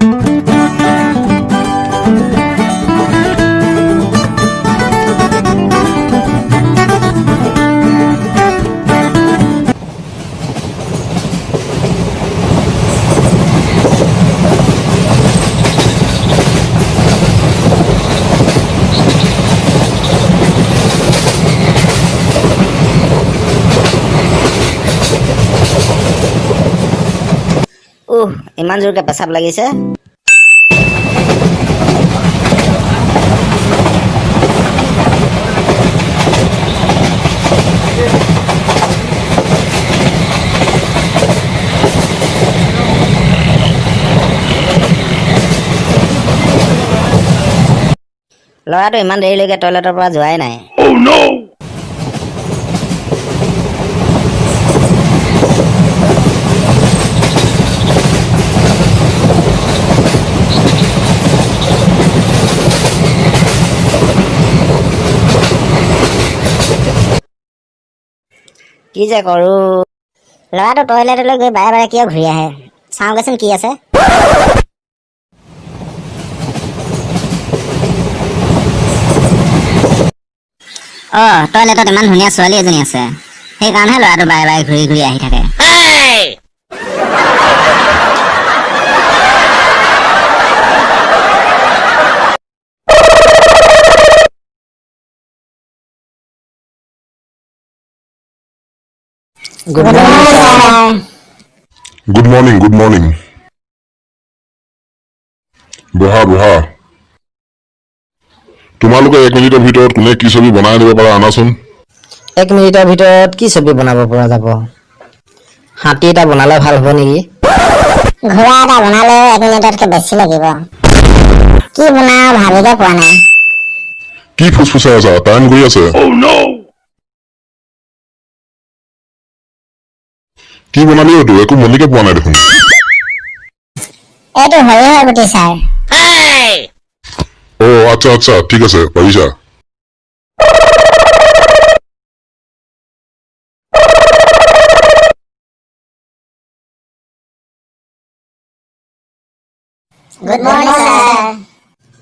উহ, ইমান জোৰকে পেচাব লাগিছে। ল'ৰাটো ইমান দেৰিলৈকে টয়লেটৰ পৰা যোৱাই নাই। কি যে কৰোঁ! ল'ৰাটো টয়লেটলৈ গৈ বাৰে বাৰে কিয় ঘূৰি আহে? চাওঁগেচোন কি আছে। অ, টয়লেটত ইমান ধুনীয়া ছোৱালী এজনী আছে, সেইকাৰণেহে ল'ৰাটো বাৰে বাৰে ঘূৰি ঘূৰি আহি থাকে। Good morning. Good morning, good morning. বহা বহা। তোমালোকে এক মিনিটৰ ভিতৰত কোনে কি ছবি বনাই আনিব পাৰা, আনাচোন। এক মিনিটৰ ভিতৰত কি ছবি বনাব পৰা যাব? হাতী এটা বনালে ভাল হ'ব নেকি? ঘোঁৰা এটা বনালেও এক মিনিটতকৈ বেছি লাগিব। কি বনাও ভাবিকে পোৱা নাই। কি ফুচফুচাই আছা? টাইম গৈ আছে। কি বনালি এইটো? একো মনিকে পোৱা নাই দেখোন। এইটো সৰিয়হৰ গুটি, ছাৰ। অ, আচ্ছা আচ্ছা, ঠিক আছে, পাৰিছা। Good morning, sir.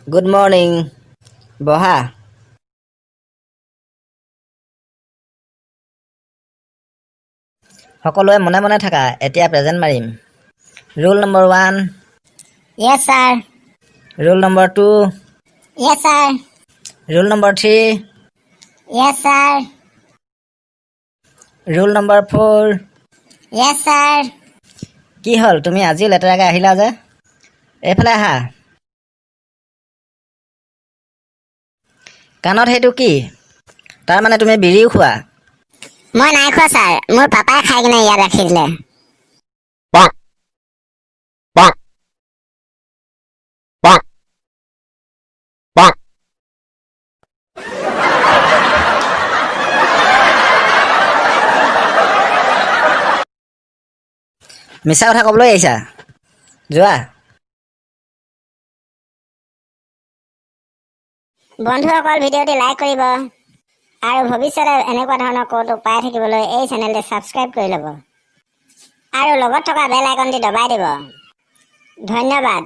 Good morning. বহা। সকলোৱে মনে মনে থাকা, এতিয়া প্ৰেজেণ্ট মাৰিম। Roll number 1. Yes, sir. Roll number 2. Yes, sir. Roll number 3. Yes, sir. Roll number 4. Yes, sir. কি হ'ল, তুমি আজিও লেতেৰাকৈ আহিলা যে? এইফালে আহা। কাণত সেইটো কি? তাৰমানে তুমি বিড়িও খোৱা? মই নাই খোৱা, ছাৰ। মোৰ পাপাই খাই কিনে ইয়াত ৰাখি দিলে। Bonk. Bonk. Bonk. Bonk. মিছা কথা ক'বলৈ আহিছা? যোৱা। বন্ধুসকল, ভিডিঅ'টি লাইক কৰিব আৰু ভৱিষ্যতে এনেকুৱা ধৰণৰ কৌতুক পাই থাকিবলৈ এই চেনেলটি ছাবস্ক্ৰাইব কৰি ল'ব আৰু লগত থকা বেল আইকনটি দবাই দিব। ধন্যবাদ।